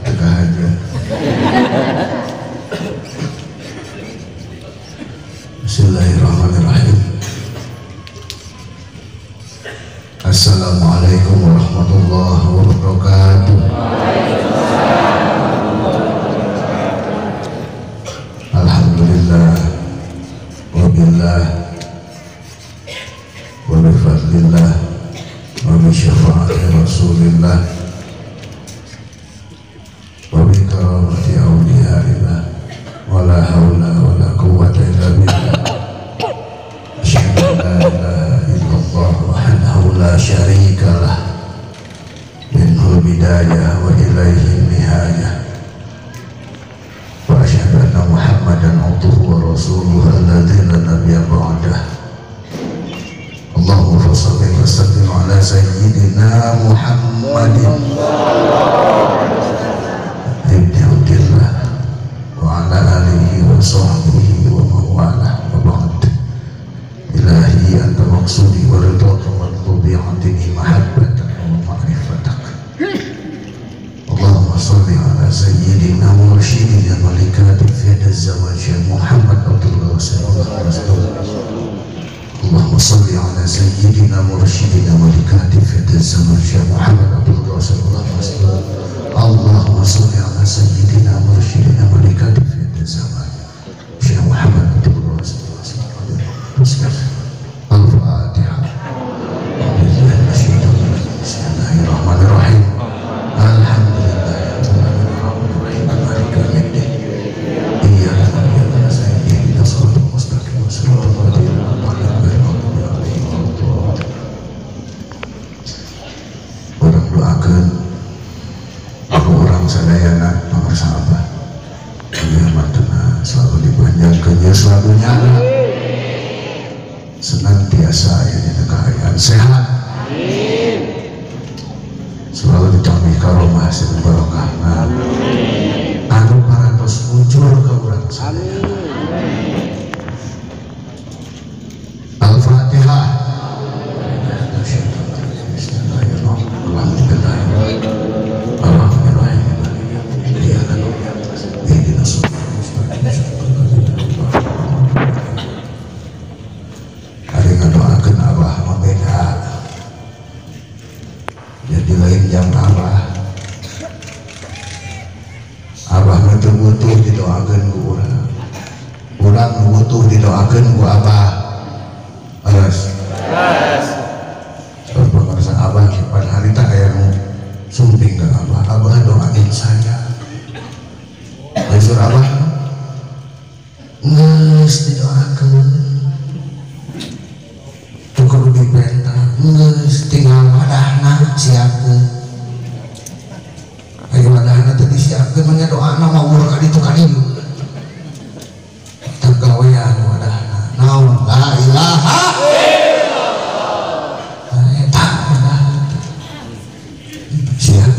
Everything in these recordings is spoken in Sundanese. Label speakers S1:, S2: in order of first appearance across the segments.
S1: Tegah aja. Bismillahirrahmanirrahim. Assalamualaikum warahmatullahi wabarakatuh. Alhamdulillah wa billah wa bi fadlillah wa bi syafaati rasulillah wa bi karamati awliyaillah wa la hawla wa la quwwata illa billah. Asyhadu an la ilaha illallah wahdahu la syarika lah, minhul bidayah wa ilaihi nihayah. Wa asyhadu anna Muhammadan abduhu wa rasuluhu alladzi la nabiyya ba'dah. Allahumma shalli wa sallim ala sayyidina Muhammadin ibni Abdillah wa ala alihi wa sahbihi wa mawalah wa ba'd. Ilahi anta maqsudi wa ridhaka matlubi, atini mahabbataka wa ma'rifatak. Allahumma shalli ala sayyidina mursyidina malikati fi zaman Syekh Muhammad Abdullah sallallahu alaihi wasallam. Allahumma shalli ala sayyidina mursyidina malikati fi zaman Syekh Muhammad Abdullah sallallahu alaihi wasallam. Allahumma shalli ala sayyidina mursyidina malikati fi zaman Syekh Muhammad Abdullah sallallahu alaihi wasallam. Al-Fatihah. Bismillahirrahmanirrahim. Alhamdulillahirabbil alamin maliki yaumiddin. Iyyaka na'budu wa iyyaka nasta'in ihdinas siratal mustaqim siratal ladzina an'amta 'alaihim ghairil maghdubi 'alaihim. Urang doakeun aku urang sadayana pamirsa abah. Kiamatna selalu dipanjangkeun ya selalu nyala. Senantiasa aya dina kaayaan sehat. Amin. Selalu ditambih karomah sareng barokahna. Amin. Anu parantos muncul ka urang sadaya. Amin. Al-Fatihah. Ngadoakeun abah mah beda. Jadi lain jam abah. Abah mah teu butuh didoakeun ku urang. Urang butuh didoakeun ku abah. Leres. Leres. Pemirsa abah pada harita aya nu sumping ka abah. Abah doain saya. Langsung abah geus didoakeun. Cukup dipenta geus tinggal wadahna siapkeun. Aya wadahna teh disiapkeun mah nya doana mah ukur ka ditu ka dieu. Teu gawean wadahna. Naon la ilaha illallah. Eta wadahna. Siap?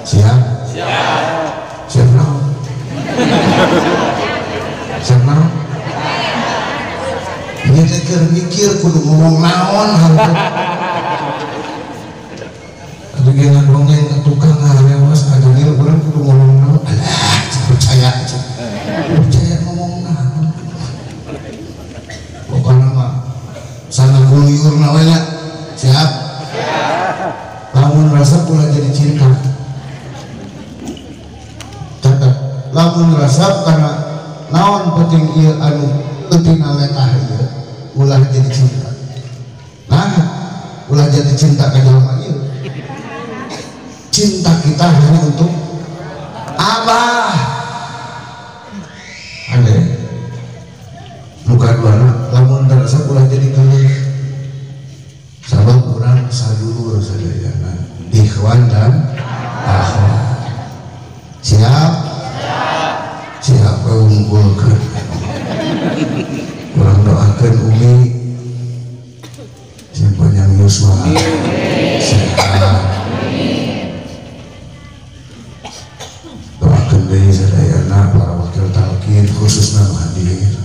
S1: Siap? Siap. Siap naon? Siap naon? Ini teh keur mikir kudu ngomong naon hareup. Atuh ge ngadongeng ka tukang ngarewas ngajalil urang kudu ngomong naon. Alah, percaya. Percaya ngomong naon. Pokona mah sana guyurna we nya. Siap? Siap. Lamun resep ulah jadi cinta. Catat, lamun resep karena naon penting ieu anu eutina letah ieu ulah jadi cinta. Nah, ulah jadi cinta ka jelema ieu. Cinta kita hanya untuk abah. Ade. Nu kaduana lamun resep ulah jadi geuleuh. Sabab urang sadulur sadayana, ikhwan dan akhwat. Siap? Siap. Siap unggulkeun. Urang doakeun Umi sing panjang yuswa, sehat. Doakeun deui sadayana para wakil talqin khususna nu hadir.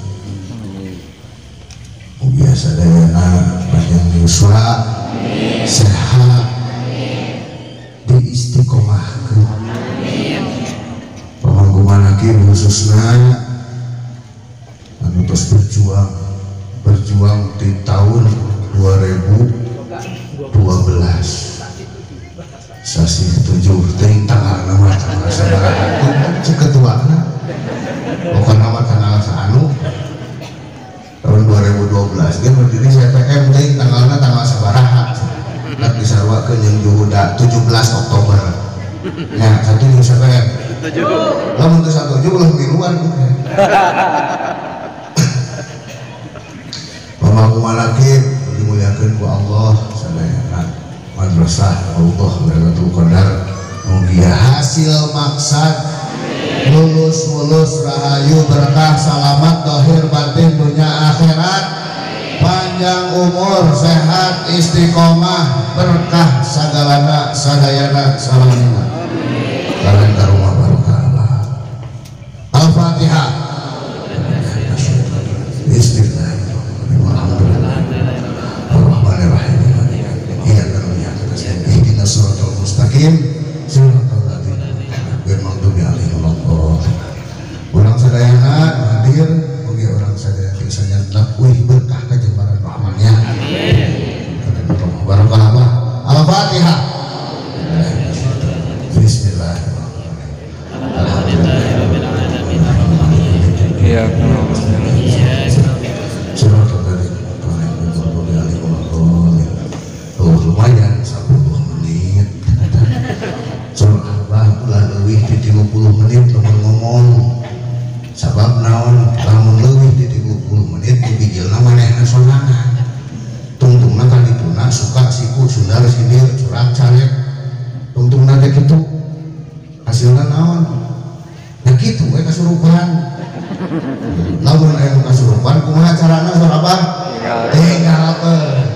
S1: Mugia sadayana panjang yuswa, Sehat. Diistiqomahkeun. Pamangku manakib khususna anu tos berjuang di tahun 2012 sasih 7 teuing tanggal nama tanggal sabaraha cek ketuana pokona mah tanggal saanu tahun 2012 dia berdiri CPM teuing tanggalna tanggal sabaraha dak disarwakeun jeung Juhuda 17 Oktober nya satuju CPM lamun teu satuju ulah miluan. Pamangku manakib dimuliakeun ku Allah sadayana madrasah Allah Lailatul Qadar mugia hasil maksad lulus mulus rahayu berkah salamat dohir batin dunia akhirat panjang umur sehat istiqomah berkah sagalana sadayana salamina kalian ka rumah barokah Allah. Al-Fatihah. Bismillahirrahmanirrahim. Alhamdulillah. Ar-Rahmanirrahim. Iyyaka na'budu wa iyyaka nasta'in. Ihdinas siratal mustaqim. Siratal ladzina an'amta 'alaihim ghairil maghdubi 'alaihim. Urang sadayana hadir, mugi urang sadayana bisa nyandak wih berkah kajembaran rahmannya. Amin. Barokah Allah. Al-Fatihah. Bismillahirrahmanirrahim. Alhamdulillahirabbil alamin. Iyyaka na'budu wa iyyaka nasta'in. Oh, lumayan 10 menit. Surah Abah ulah leuwih di 30 menit lamun ngomong. Sabab naon lamun leuwih di 30 menit dibijilna manehna sorangan. Tungtungna ka dituna suka siku sundar sindir curak carek. Tungtungna teh kitu. Hasilna naon? Nya kitu we kasurupan. Lamun aya nu kasurupan kumaha carana surah Abah? Tinggalkeun.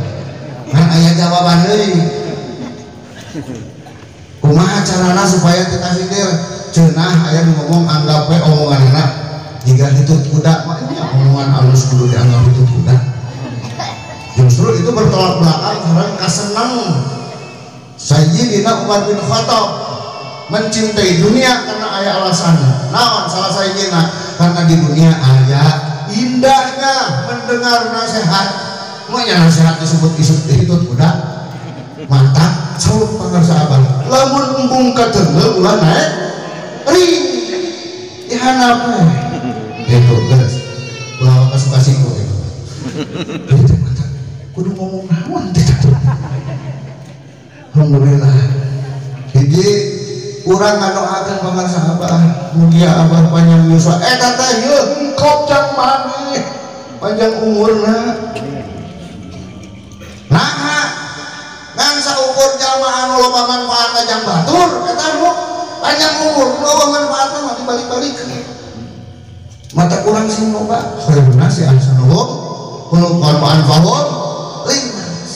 S1: Nah, aya jawaban deui. Kumaha carana supaya kita sindir? Cenah aya nu ngomong anggap we omonganna jiga hitut kuda, mah nya omongan alus kudu dianggap hitut kuda. Justru itu bertolak belakang sareng kaseneng. Sayyidina Umar bin Khattab mencintai dunia karena aya alasanna. Naon salah sayyidina? Karena di dunia aya indahnya mendengar nasihat. Makanya nasihat disebut hitut kuda mantap saut pangarsa abah lamun embung katenggel ulah naik ring dihandap itu geus ulah kasuka siku itu itu mantap kudu ngomong naon teh. Alhamdulillah hiji urang ngadoakeun pangarsa abah mugia abah panjang yuswa eta teh yeuh engkop jang maneh panjang umurna. Nah, ngan saukur jalma anu loba manfaatna jang batur eta nu panjang umur loba manfaatna mah dibalik-balikeun. Mata kurang sing loba khairun nasi ahsanuhum khuluqan wa anfa'uhum linnas.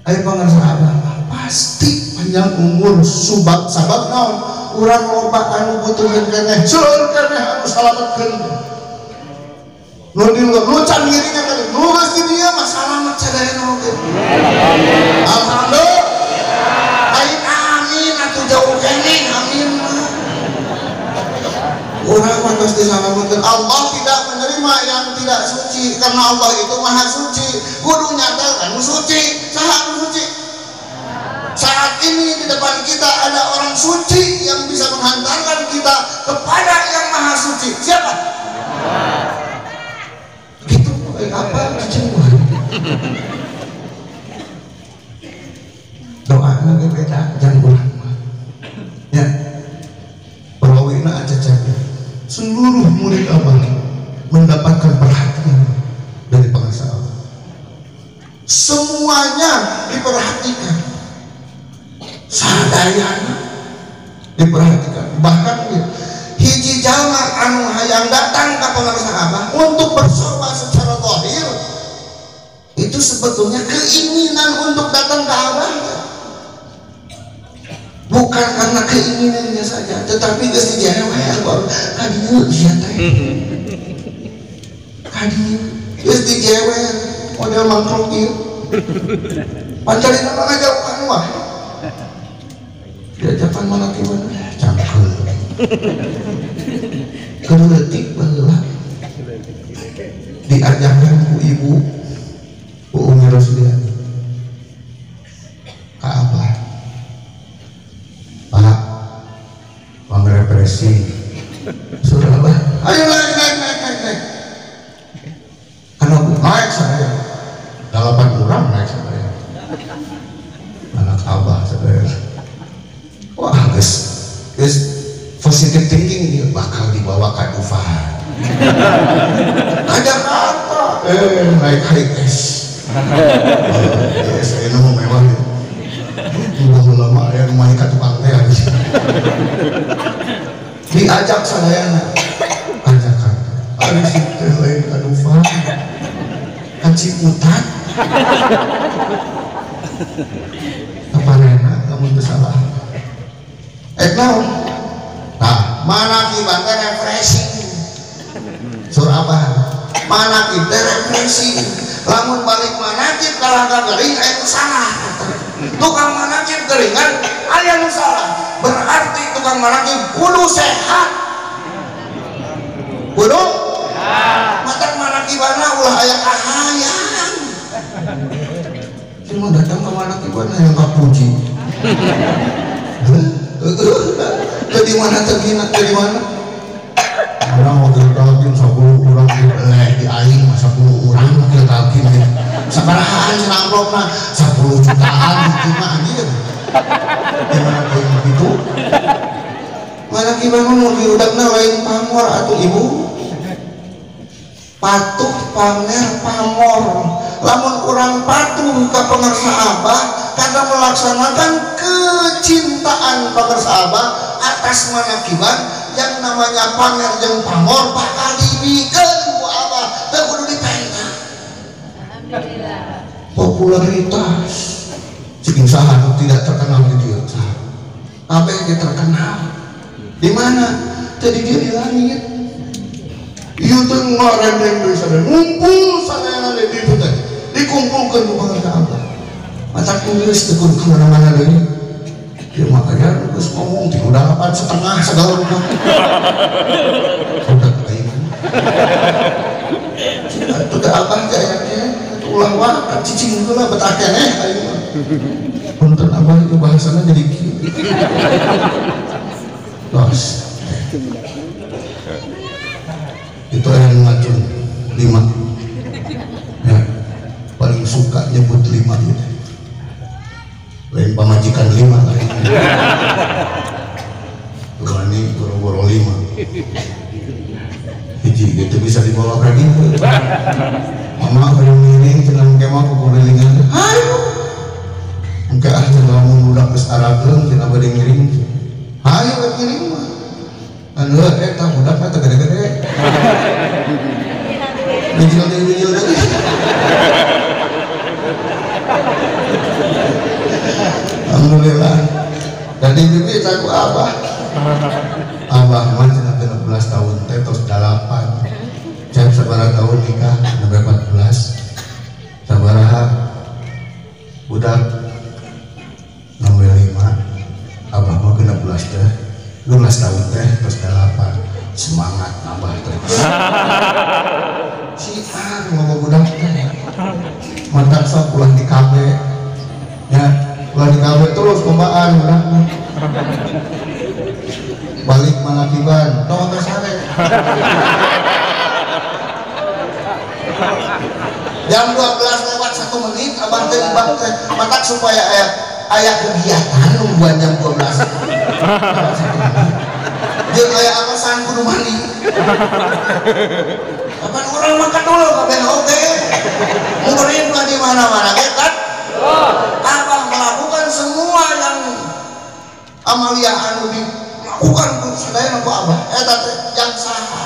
S1: Ayo pangarsa abah pasti panjang umur subab sabab naon urang loba anu butuheun keneh seueur keneh anu salametkeun. Nu di lu can ngiringan kali nu geus di dieu mah salamet sadayana oge. Alhamdulillah. Lain amin atuh jauh keneh amin mah. Urang mah geus disalametkeun. Allah tidak menerima yang tidak suci karena Allah itu maha suci. Kudu nyata anu suci. Saha anu suci? Saat ini di depan kita ada orang suci yang bisa menghantarkan kita kepada yang maha suci. Siapa? Apa doa lagi beda jangan ulang ya perawina aja jadi seluruh murid abah mendapatkan perhatian dari pengasah abah semuanya diperhatikan sadayana diperhatikan bahkan ya, hiji jalma anu hayang datang ke pengasah abah untuk bersohbah secara zahir itu sebetulnya keinginan untuk datang ke abah bukan karena keinginannya saja tetapi geus dijewer ka dieu sia teh ka dieu geus dijewer model mangkrok ieu Pancari nama ngajauhan wah. Diajakan manakiban cangkeul. Keleutik baheula. Diajarkan ku ibu ku Umi Rosliani. Ka Abah. Pak, pangrepresi. Sudah Abah, ayo naik naik naik naik naik. Anak naik saya. 8 orang naik saya. Anak Abah saya. Wah, guys, guys, positive thinking dia bakal dibawa ke Dufan. Ke Jakarta, naik HS. Yes, ini mau mewah ya. Udah lama ya rumahnya ke tukang teh aja. Diajak sadayana, ajakan. Ari si teh lain ka Dufan, ka Ciputat. Kaparena lamun teu salah. Naon? Nah, manakiban teh refreshing. Sur Abah, manakib teh refreshing. Lamun balik manakib kalah gering aya nu salah. Tukang manakib geringan aya nu salah. Berarti tukang manakib kudu sehat. Kudu? Matak manakibana ulah aya kahayang. Cuma datang ke manakibana yang kapuji. Jadi mana tergina, jadi mana? Orang wakil talkin 10 orang dileh di aing mah 10 orang wakil talkin ya. Sabarahaan cenah amplopna 10 jutaan hiji mah anjir. Di mana teuing kitu? Mana kieu mah mun dirudakna lain pamor atuh ibu. Patuh pamer pamor. Lamun urang patuh ka pangersa Abah karena melaksanakan kecintaan pangersa Abah atas manakiban yang namanya pamer jeung pamor bakal dibikeun ku Abah teu kudu dipenta. Alhamdulillah. Popularitas cing saha nu tidak terkenal di dieu saha? Abah ge terkenal. Di mana? Teu di dieu di langit. Ieu teh ngarendeng deui sadaya ngumpul sadayana di dieu teh dikumpulkeun ku pangersa Abah. Mata geus teu kudu kemana-mana deui. Dia makanya geus ngomong ti udah 8,5 segala rupa. Udah lain. Atuh teh Abah teh aya teh ulah wae cicing heula betah keneh aing mah. Punten Abah itu bahasana jadi kieu. Tos. Itu yang ngacung 5. Ya, paling suka nyebut 5 gitu. Lain pamajikan 5 lain. Ini boro-boro 5. Hiji gitu bisa dibawa ke dieu. Mama hoyong ngiring cenah engke mah kukurilingan. Hayu. Engke ah cenah lamun budak geus arageung cenah bade ngiring. Hayu rek ngiring mah. Anu eta budak mah teu gede-gede. Bijil deui bijil deui. Alhamdulillah. Dan di bibi aku Abah. Abah mah cenah 16 tahun teh tos 8. Saya sabaraha tahun nikah sampai 14. Sabaraha budak nomor 5. Abah mah 16 teh. 12 tahun teh tos 8. Semangat nambah terus. Si ah ngomong budak teh. Mantap sok ulah di KB. Ya, ulah di KB terus kombaan budak mah. Balik manakiban, tong geus sare. Jam 12:01 abah teh ibak teh matak supaya aya kegiatan nungguan jam 12. Jeung aya alasan kudu mandi. Kapan urang mah kadul kabeh oge. Murid mah di mana-mana ge kan? Abah melakukan semua yang amalia anu dilakukan ku sadayana ku Abah. Eta teh yang saha.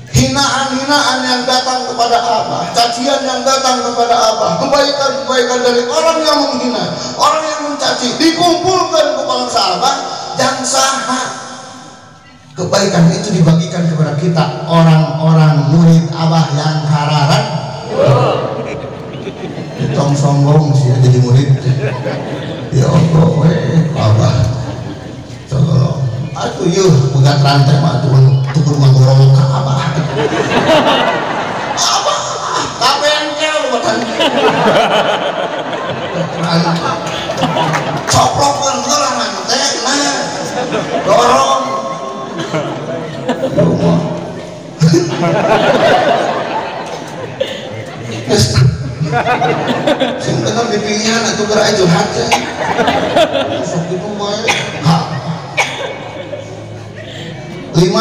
S1: Hinaan-hinaan yang datang kepada Abah, cacian yang datang kepada Abah, kebaikan-kebaikan dari orang yang menghina, orang yang mencaci, dikumpulkan ke bangsa Abah, dan saha. Kebaikan itu dibagikan kepada kita, orang-orang murid Abah yang hararan. Ya Allah we abah. Tolong. Atuh yeuh pegat rantai mah atuh tukur ngagorong ka abah. Abah ka bengkel batan. Coplokeun heula rantai nah. Dorong. Rumah. Sing bener di pilihan atuh geura aya curhat teh. Sok kitu wae. 5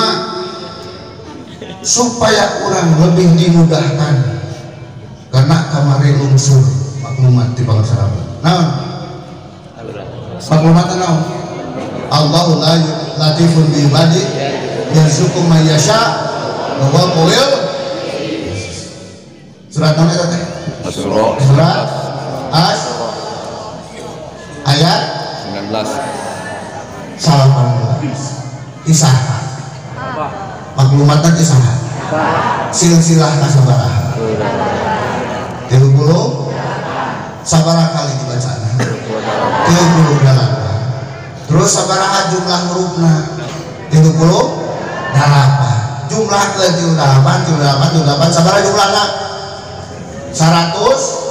S1: supaya orang lebih dimudahkan karena kamari lungsur maklumat di bangsa Arab. Naon? Maklumat naon? Allahu la latifun bi ibadi yarzuqu man yasha wa huwa qawiyul. Surat naon eta teh? Surat As ayat
S2: 19.
S1: 18. Kisah maklumatnya kisah silsilah kasabaraha 30 sabaraha kali dibacana 38. Terus sabaraha jumlah hurufna 38. Jumlah ke 38 38 38 sabaraha jumlahna 114.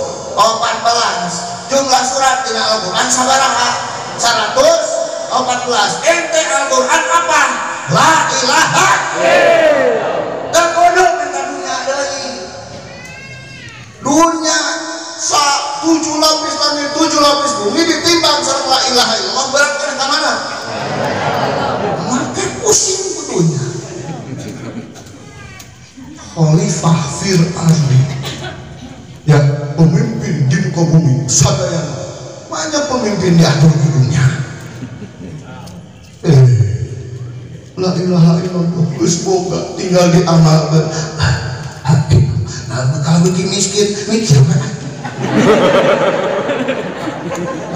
S1: Jumlah surat dina Al-Qur'an sabaraha 114. Ente Al-Qur'an apa? La ilaha illallah. Teu kudu minta dunya deui. Dunya sa 7 lapis langit, 7 lapis bumi ditimbang sareng la ilaha illallah berat ka mana? Maka pusing ku dunya. Khalifah fil ardi. Ya, pemimpin di muka bumi sadayana. Banyak pemimpin diatur ku dunya. La ilaha illallah geus boga tinggal diamalkeun. Nah, kalau bikin miskin mikir kan.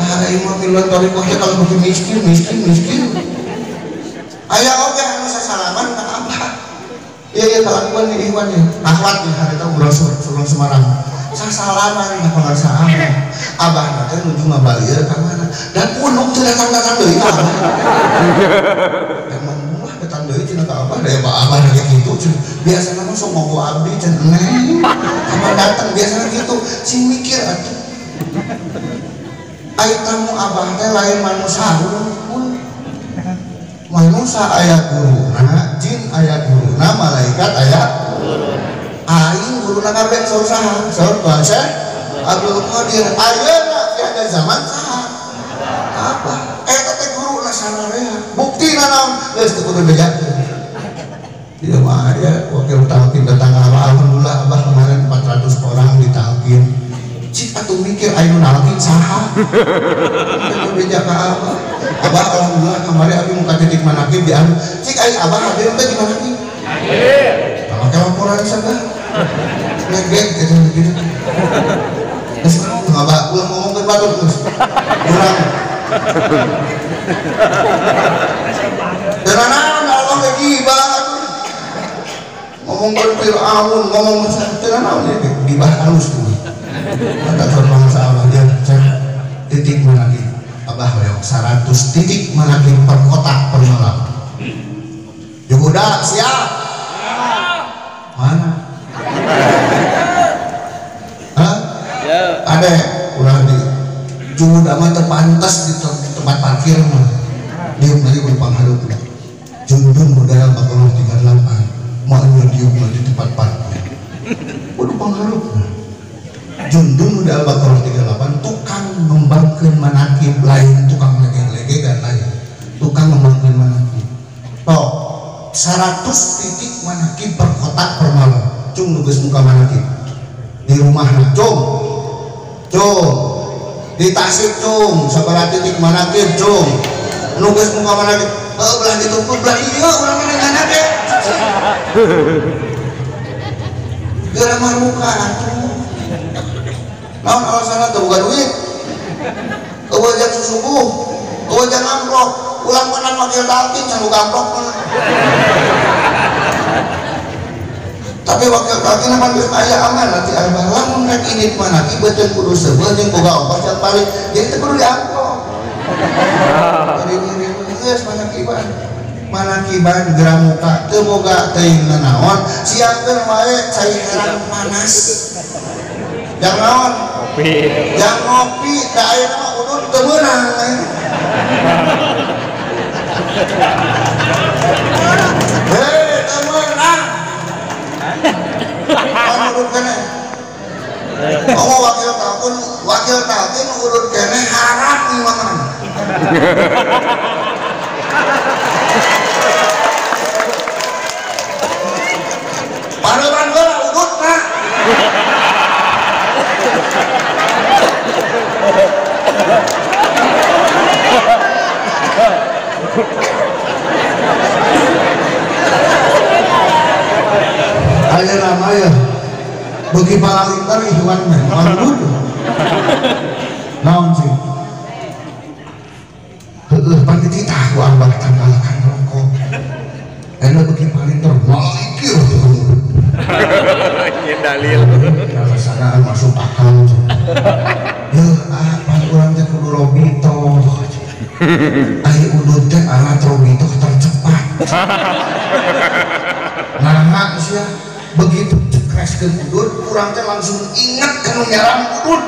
S1: Lah imam miluan thariqah kalau bikin miskin miskin miskin. Aya oge anu sasalaman ka abah. Iya iya kalakuan nih ikhwan nih. Akhwat nih harita urang Semarang. Sasalaman ka pangarsa abah. Abah teh nuju ngabalieur ka mana? Dan punuk teu datang-datang deui ka abah. Emang mah datang deui cenah ka abah da abah kayak gitu cenah. Biasana mah sok ngogo abdi cenah neng. Kapan datang biasana gitu sing mikir atuh. Ai tamu abah teh lain manusia pun. Manusia aya guruna, jin aya guruna, malaikat aya guruna. Aing guruna kabeh saur saha? Saur Tuhan Syekh Abdul Qadir. Ayeuna tiada zaman saha? Apa? Eta teh guruna sararea. Buktina naon? Geus teu kudu bejakeun. Ieu mah aya wakil talqin datang ka abah, alhamdulillah abah kemarin 400 orang ditalqin. Cik atuh mikir aing nu nalqin saha? Teu beja ka abah. Abah alhamdulillah kemarin abi muka titik manakib di anu. Cik aing abah hadir teh di manakib? Hadir. Make laporan sagala. Legek gitu gitu. Geus abah ulah ngomongkeun batur geus. Urang. Teu naon Allah ge gibah atuh. Ngomongkeun Firaun, ngomong teu naon ieu gibah halus tuh. Mata terbang abah dia cek titik manakib. Abah hoyong 100 titik manakib per kotak per malam. Yehuda siap? Mana? Hah? Ada ulah di Juhuda mah terpantas di tempat parkir mah. Diam lagi kudu panghareup. Jundun modal Baqarah 38. Maknya diam di tempat parkir. Kudu panghareup. Jundun modal Baqarah 38 tukang ngembangkeun manakib lain tukang lege-lege dan lain. Tukang ngembangkeun manakib. Tok 100 titik manakib per kotak per malam. Cung nu geus muka manakib. Di rumahna cung. Cung. Di Tasik cung, sabaraha titik manakib cung. Nu geus muka manakib. Heuh belah ditutup belah ieu urang mah ngana ge. Geura maruka atuh. Naon alasanna teu boga duit? Eueuh jam susubuh, eueuh jam amplop. Ulang menang wakil talqin can buka amplop mah. Tapi wakil talqin mah geus aya amanah ti abah lamun rek indit manaki beuteung kudu seubeuh jeung boga ongkos yang balik. Jadi teu kudu diamplop. Jadi geus manakiban. Manakiban geramuka teu boga teuing nanaon, siapkeun wae cai herang panas. Jang naon? Kopi. Jang ngopi da ayeuna mah udud teu meunang. Hei, teu meunang. Pan udud keneh. Oh, wakil talqin udud keneh haram ieu mah. Pareman heula ududna. Aya nama ya bagi palintar Ikhwan mah udud. Naon sih? Heueuh pan dititah ku abah tanggalkan rokok. Ayeuna bagi palintar malikir.
S2: Ini dalil.
S1: Alasanaan masuk akal. Ya, pan urang teh kudu robitoh. Ai udud teh alat robitoh tercepat. Nah, sia begitu cekreskeun udud, urang teh langsung inget kana nyerang udud.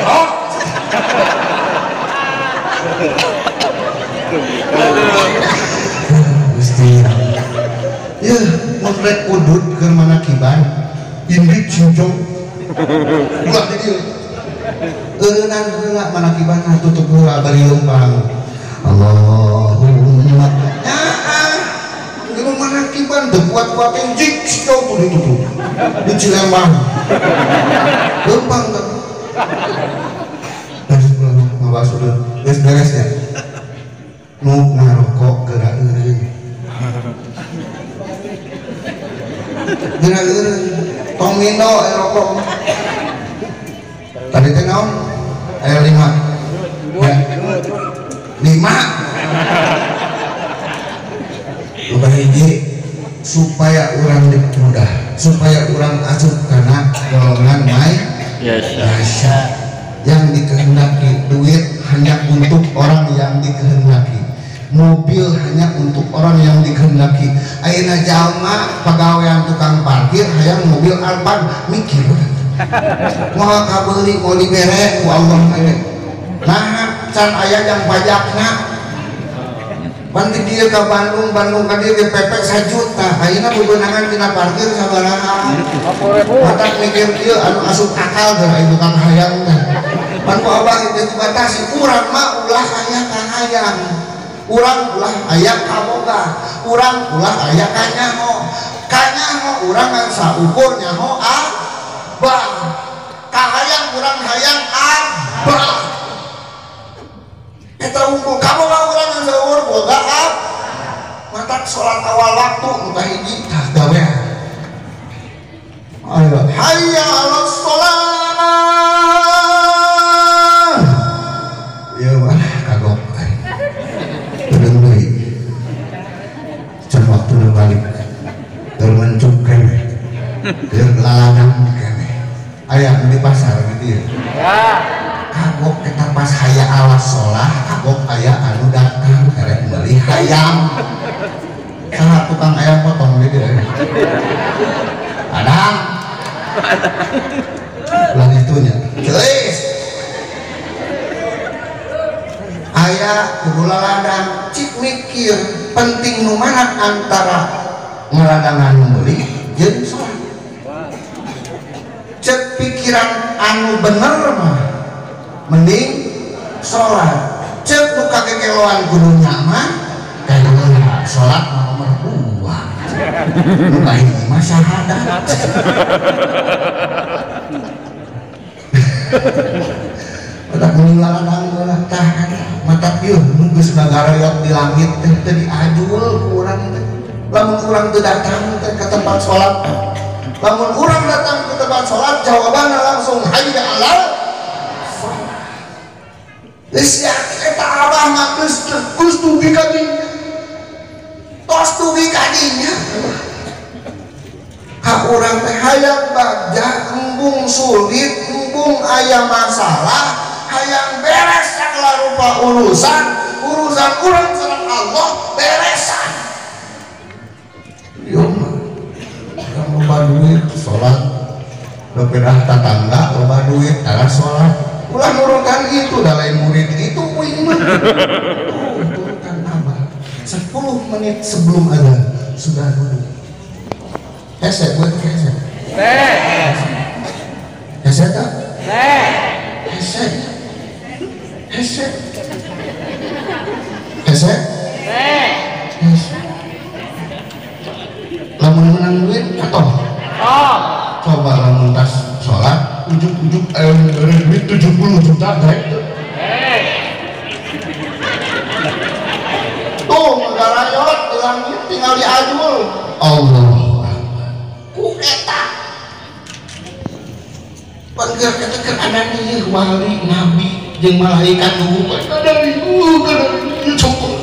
S1: Oh. Gusti. Ya, mun rek udud keur manakiban, indit cincong. Ulah di dieu. Eureunang heula manakiban tutup heula bari leumpang. Allahumma. Nyaah. Ieu manakiban teu kuat-kuat jik cincong tuh ditutup. Di Cilembang. Leumpang teh. Geus ulah ngabahas udud. Geus beres ya. Nu ngarokok geura eureun. Geura eureun. Tong mindo aya rokok. Tadi teh naon? Aya 5. Ya. 5. Loba hiji supaya urang dipermudah, supaya urang asup kana golongan mai yasha. Yang dikehendaki duit hanya untuk orang yang dikehendaki, mobil hanya untuk orang yang dikehendaki. Ayeuna jalma pagawean tukang parkir hayang mobil Alphard mikir moal kabeuli moal dibere ku Allah teh. Nah can aya jang pajakna pan di dieu ka Bandung, Bandung ka dieu ge PP 1 juta. Ayeuna bebenangan tina parkir sabaraha. Matak mikir kieu anu asup akal geura ieu tukang hayang teh. Pan ku abah itu dibatasi urang mah ulah aya kahayang. Urang ulah aya kaboga, urang ulah aya kanyaho. Kanyaho urang ngan saukur nyaho abah. Kahayang urang hayang abah. Eta unggul kaboga urang ngan saukur boga abah. Matak salat awal waktu nu kahiji tah gawean. Ayo hayya 'alas shalah. Ieu mah kagok. Deung deui. Can waktuna balik. Keur mencuk keneh. Keur laladang keneh. Aya di pasar di dieu. Kagok eta pas hayya 'alas shalah, kagok aya anu datang erek meuli hayam. Saha tukang ayam potong di dieu. Adang. Ulah itunya. Geus. Aya kudu laladang, cik mikir penting nu mana antara ngaladangan meuli jeung salat. Cek pikiran anu bener mah mending salat. Cek nu kakekeloan kudu nyaman kayak salat mah nomor 2. Nu kahiji mah syahadat. Mata mending laladang heula tah mata ieu nu geus ngagarayot di langit teh teu diajul ku urang teh. Lamun urang teu datang teh ka tempat salat, lamun urang datang ke tempat salat jawabanna langsung hayya 'alal shalah. Geus yakin eta abah mah geus geus dugi ka dinya. Tos dugi ka dinya. Ka urang teh hayang bagja embung sulit, embung aya masalah, hayang beres segala rupa urusan, urusan urang sareng Allah beresan. Ieu mah urang loba duit salat, loba tatangga loba duit tara salat. Ulah nurutan itu da lain murid itu kuing mah. Tuh turutan abah. 10 menit sebelum azan sudah duduk. Hese buat hese. Hese tak? Hese. Hese. Hese? Hese. Lamun menang duit atau? Coba lamun tas sholat ujuk-ujuk duit 70 juta baik tuh. Tuh ngegarayot di langit tinggal diajul. Allah. Ku eta. Pangger eta keur ada ieu wali, nabi jeung malaikat nu kada ieu kada cukup.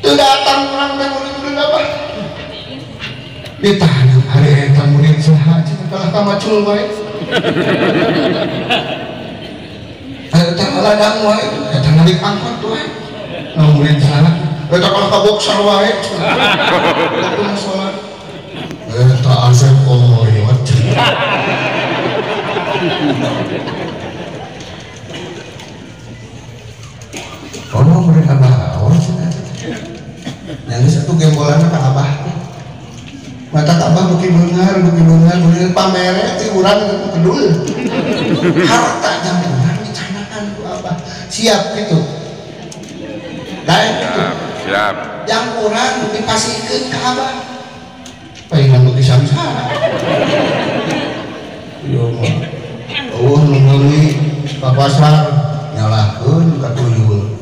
S1: Teu datang urang teh murid-murid apa? Ditahan hari eta murid saha cenah kalah ka macul wae. Eta ladang wae, eta narik angkot wae. Nu murid saha? Eta kalah ka boxer wae. Waktu salat. Eta asep oyot. Oh, murid abah awal cenah. Yang satu gembolana ka abah. Mata abah beuki beungar, beuki pamere ti urang kedul. Harta jang urang dicanakan ku abah. Siap gitu. Daek gitu.
S2: Siap.
S1: Jang urang dipasihkeun ka abah. Palingan beuki samsara. Ieu mah. Eueuh nu meuli ka pasar nyalahkeun ka tuyul.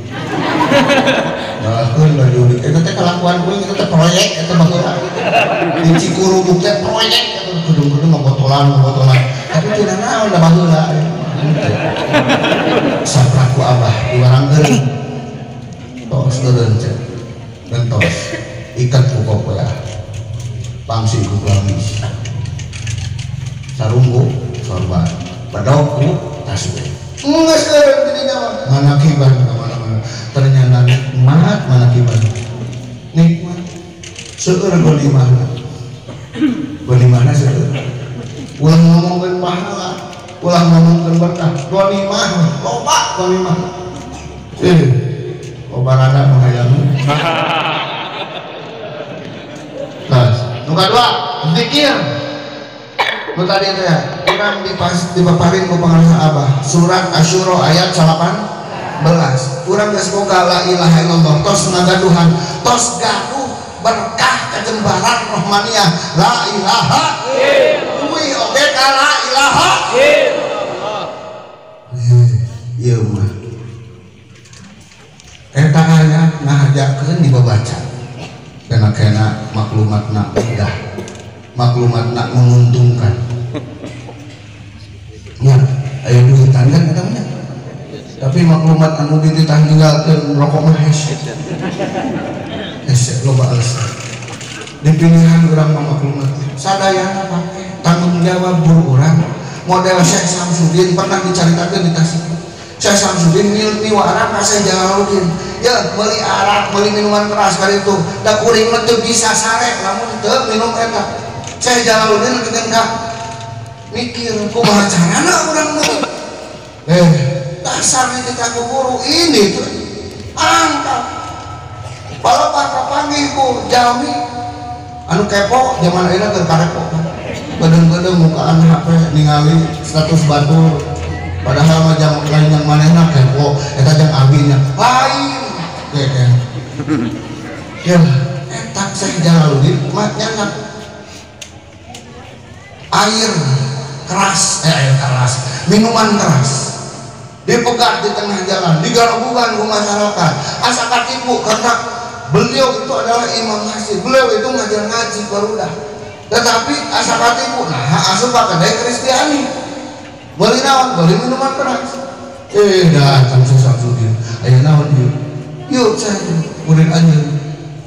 S1: Nyalahkeun ka jurik. Eta teh kalakuan kuing eta teh proyek eta baheula. Di Cikurubuk teh proyek eta gedung-gedung ngabotolan. Tapi teu naon da baheula. Saprak ku abah diwarang eureun. Tos eureun cek. Gentos. Ikat ku kopoya. Pangsi ku gamis. Sarunggu sorban. Bedog ku tasbih. Geus eureun di dinya mah. Manakiban ka mana-mana. Ternyata nikmat manakiban. Nikmat. Seueur golimahna. Golimahna seueur. Ulah ngomongkeun pahala, ulah ngomongkeun berkah. Golimah loba golimah. Loba rada nu hayang. Tas, nu kadua, zikir. Nu tadi teh urang dipaparin ku pangarsa abah. Surat Asyura ayat 18. Urang geus boga la ilaha illallah, tos ngagaduhan, tos gaduh berkah kajembaran rohmaniyah la ilaha illallah. Kuwi oge ka la ilaha illallah. Ieu mah eta ayat ngahajakeun dibabaca. Kena-kena maklumatna mudah, maklumatna menguntungkan. Ya, aya duitan kan eta mah. Tapi maklumat anu dititah ninggalkeun rokok mah hese. Hese loba alasan. Di pilihan urang mah maklumat sadayana pake tanggung jawab guru urang. Model Syekh Samsudin pernah dicaritakeun di Tasik. Syekh Samsudin miwarang ka Syekh Jalaluddin. Ya, meuli arak, meuli minuman keras kali itu. Da kuring mah teu bisa sare lamun teu minum eta. Syekh Jalaluddin keun ka mikir kumaha carana urang mah. Dasar kita ku guru ini tuh angkat. Balapan kapanggih ku jalmi anu kepo zaman ayeuna keur karepo. Bedeng-bedeng mukaan HP ningali status batur. Padahal mah jang lain yang manehna kepo eta jang abinya lain. Keke. Ya, eta Syekh Jalaluddin mah nyanak air keras, air keras, minuman keras. Dipegat di tengah jalan, digarobukan ku masyarakat. Asa katipu karena beliau itu adalah imam masjid, beliau itu ngajar ngaji barudah. Tetapi asa katipu, nah asup ka kedai Kristiani. Beli naon? Beli minuman keras. Datang Syekh Samsudin. Aya naon ieu? Yuk saya murid anjeun.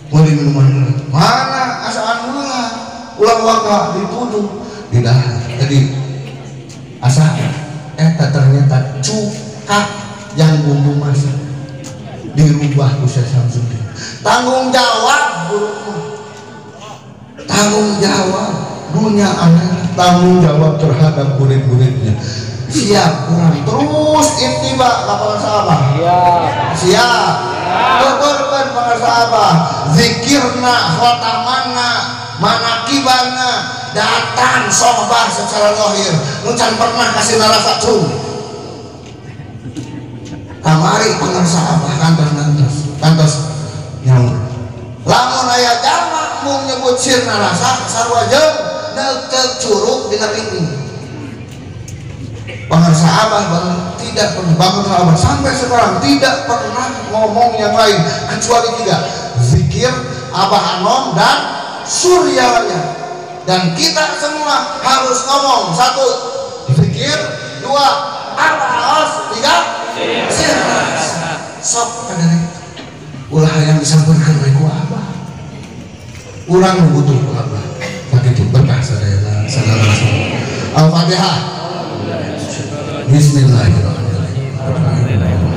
S1: Beli minuman keras. Mana asaan ulah? Ulah waka dituduh di dahar. Jadi asa eta ternyata cuka yang bumbu masak dirubah ku Syekh Samsudin. Tanggung jawab guru, tanggung jawab dunia akhirat, tanggung jawab terhadap murid-muridnya. Siap kurang terus ittiba ka pangarsa abah. Siap. Tuturkeun pangarsa abah, zikirna, khotamanna, manakibana, datang sohbah secara zahir. Nu can pernah kasih narasa cung. Kamari pangarsa abah kantos-kantos, kantos nyaur. Lamun aya jalma mung nyebut sirna rasa sarua jeung neukeuk curug dina dinding. Pangarsa abah tidak pernah, pangarsa abah sampai sekarang tidak pernah ngomong yang lain kecuali tiga: zikir, abah anom, dan suryalaya. Dan kita semua harus ngomong satu, zikir, dua, abah aos, tiga, sirna. Sok kadang ulah yang disampaikan oleh ku abah. Urang butuh ku abah. Sakitu berkah sadayana sadaya. Al-Fatihah. Bismillahirrahmanirrahim.